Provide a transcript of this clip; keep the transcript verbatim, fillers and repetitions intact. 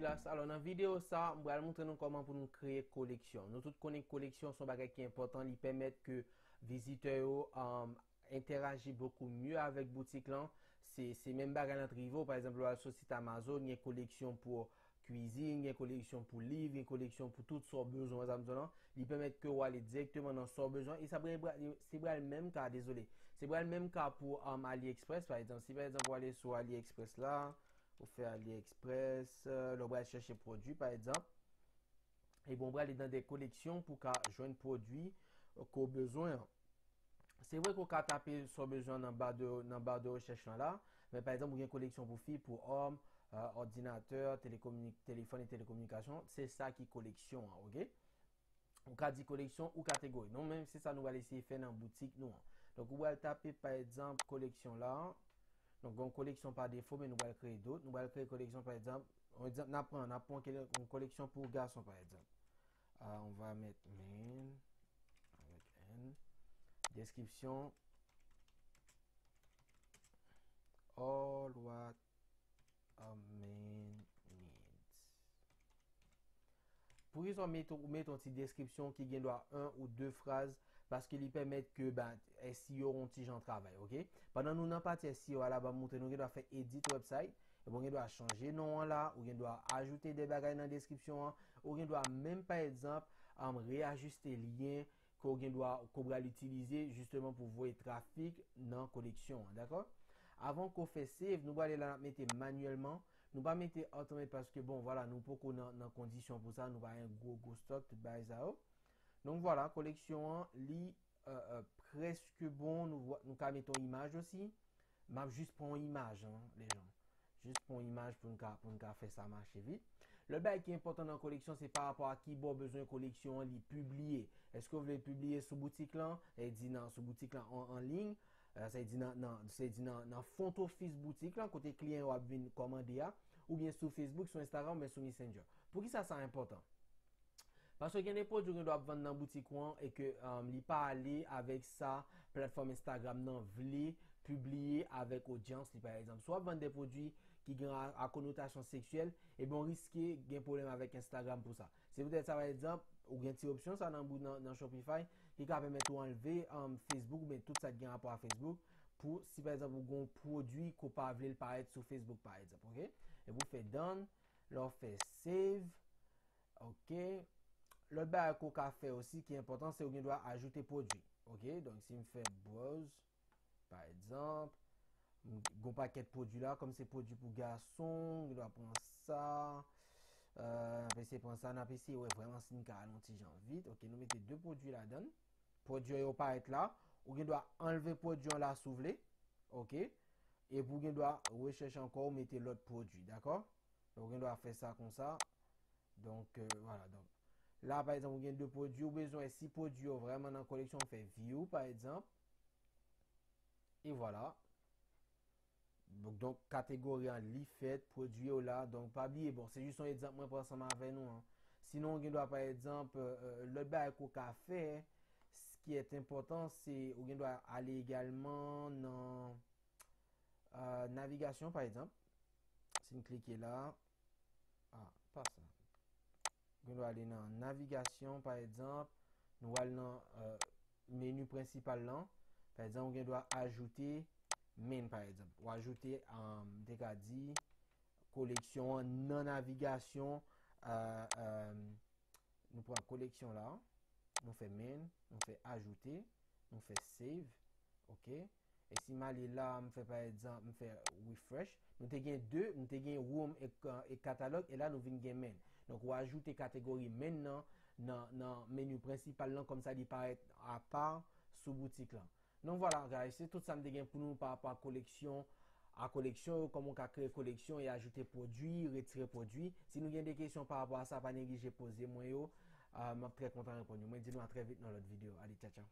Alò, nan videyo sa, m pral montre nou kòman pou nou kreye koleksyon. Nou tout konnen koleksyon se yon bagay ki enpòtan, li pèmèt ke vizitè yo um, entèraji bokou mye avèk boutik lan. Se, se menm bagay nan Trivo, pa egzanp, lè w al sou sit Amazon, gen koleksyon pou kwizin, gen koleksyon pou liv, gen koleksyon pou tout sa w bezwen, sa m di w lan. Li pèmèt ke w ale dirèkteman nan sa w bezwen. E sa pral, se pral menm ka, dezole. Se pral menm ka pou um, AliExpress, pa egzanp. Si pa egzanp, w ale sou AliExpress la, ou fè AliExpress, euh, lè w pral chèche pwodui, pa egzanp, ebyen, w prale nan de koleksyon pou w ka jwenn pwodui ke w bezwen an. Se vre ke w ka tape sa w bezwen nan ba de, nan ba de rechèch lan la, men pa egzanp, ou gen koleksyon pou fi, pou òm, euh, òdinatè, telekomini-, telefòn e telekominikasyon, se sa ki koleksyon an, oke? Ou ka di koleksyon ou kategori. Nou menm, se sa nou pral eseye fè nan boutik nou an. Donk, ou pral tape, pa egzanp, koleksyon la. Donk, gen yon koleksyon pa defo, men nou pral kreye dòt. Nou pral kreye koleksyon, pa egzanp, yon egzanp, n ap pran, n ap pran kele-, yon koleksyon pou gason, pa egzanp. Ah, on va mettre men avec N. Description. All what a man needs. Poukisa w mete, w mete yon ti deskripsyon ki gen dwa yon ou de fraz, paske li pèmèt ke, ben, S E O yon ti jan travay, oke? Pandan nou nan pati S E O a la, ban m montre nou gen dwa fè edit website, epi w gen dwa chanje non an la, ou gen dwa ajoute de bagay nan deskripsyon an, ou gen dwa menm, pa egzanp, um, reyajiste lyen ke w gen dwa, ke w pral itilize jisteman pou voye trafik nan koleksyon an, dakò? Avan ke w fè save, nou prale la n ap mete manyèlman. Nou pa mete automate paske, bon, vwala, nou poko nan, nan kondisyon pou sa, nou pa gen gwo, gwo stock, tout bagay sa yo. Donk, vwala, koleksyon an, li, euh, euh, prèske bon. Nou, vwa- nou ka mete yon imaj osi. M ap jis pran yon imaj, an, lejan. Jis pran yon imaj pou n ka, pou n ka fè sa mache vit. Lòt bagay ki enpòtan nan koleksyon, se pa rapò a ki bò w bezwen koleksyon an li pibliye. Èske w vle l pibliye sou boutik lan? Sa vle di nan, sou boutik lan an, an liy. Euh, sa vle di nan, nan, sa vle di nan, nan front office boutik lan, kote kliyan yo ap vin kòmande a, oubyen sou Facebook, sou Instagram, oubyen sou Messenger. Poukisa sa enpòtan? Paske gen de pwodui ou gen dwa ap vann nan boutik ou an e ke, um, li pa ale avèk sa platfòm Instagram nan vle pibliye avèk odyans li, pa egzanp. Si w ap vann de pwodui ki gen a, a konotasyon seksyèl, ebyen, w riske gen pwoblèm avèk Instagram pou sa. Se poutèt sa, pa egzanp, ou gen ti opsyon sa nan, nan, nan Shopify ki ka pèmèt ou anlve, um, Facebook oubyen tout sa ki gen rapò a Facebook pou, si pa egzanp, ou gen yon pwodui ke w pa vle l parèt sou Facebook, pa egzanp, oke? Epi w fè done, lè w fè save, oke? Lòt bagay ke w ka fè osi ki enpòtan, se ou gen dwa ajoute pwodui, oke? Donk, si m fè browse, pa egzanp, m gen yon pakèt pwodui la, kòm se pwodui pou gason, m gen dwa pran sa, euh, n ap eseye pran sa, n ap eseye wè vrèman si n ka al yon ti jan vit. Oke, nou mete de pwodui ladan l. Pwodui yo parèt la, ou gen dwa anlve pwodui an la si w vle, oke? Epi ou gen dwa rechèche ankò, ou mete lòt pwodui, dakò? Ou gen dwa fè sa konsa. Donk, euh, vwala, donk. La, pa egzanp, ou gen de pwodui, ou bezwen wè si pwodui yo vrèman nan koleksyon, ou fè view, pa egzanp. E vwala. Donk, donk, kategori an, li fèt, pwodui yo la. Donk, pa bliye, bon, se jis yon egzanp mwen pran ansanm avè nou an. Sinon, ou gen dwa, pa egzanp, euh, euh, lòt bagay ke w ka fè, s- ki est enpòtan, se ou gen dwa ale egalman nan, euh, navigasyon, pa egzanp. Si n klike la, ah, pa sa. Gen dwa ale nan navigasyon, pa egzanp, nou al nan, euh, meni prensipal lan. Pa egzanp, ou gen dwa ajoute men, pa egzanp. Ou ajoute, um, m te ka di, koleksyon an nan navigasyon, euh, euh, nou pran koleksyon la, nou fè men, nou fè ajoute, nou fè save, oke? E si m ale la, m fè pa egzanp, m fè refresh, nou te gen de, nou te gen room e, e katalòg, e la nou vin gen men. Donk, ou ajoute kategori men nan, nan, nan meni prensipal lan, kòmsa li parèt apa sou boutik lan. Donk, vwala, guys, se tout sa m te gen pou nou pa rapò a koleksyon, a koleksyon yo, kòman w ka kreye koleksyon e ajoute pwodui, retire pwodui. Si nou gen de kesyon pa rapò a sa, pa neglije poze mwen yo. Ah, m ap trè kontan reponn yo. Mwen di nou a trè vit nan lòt videyo. Ale, tcha, tcha.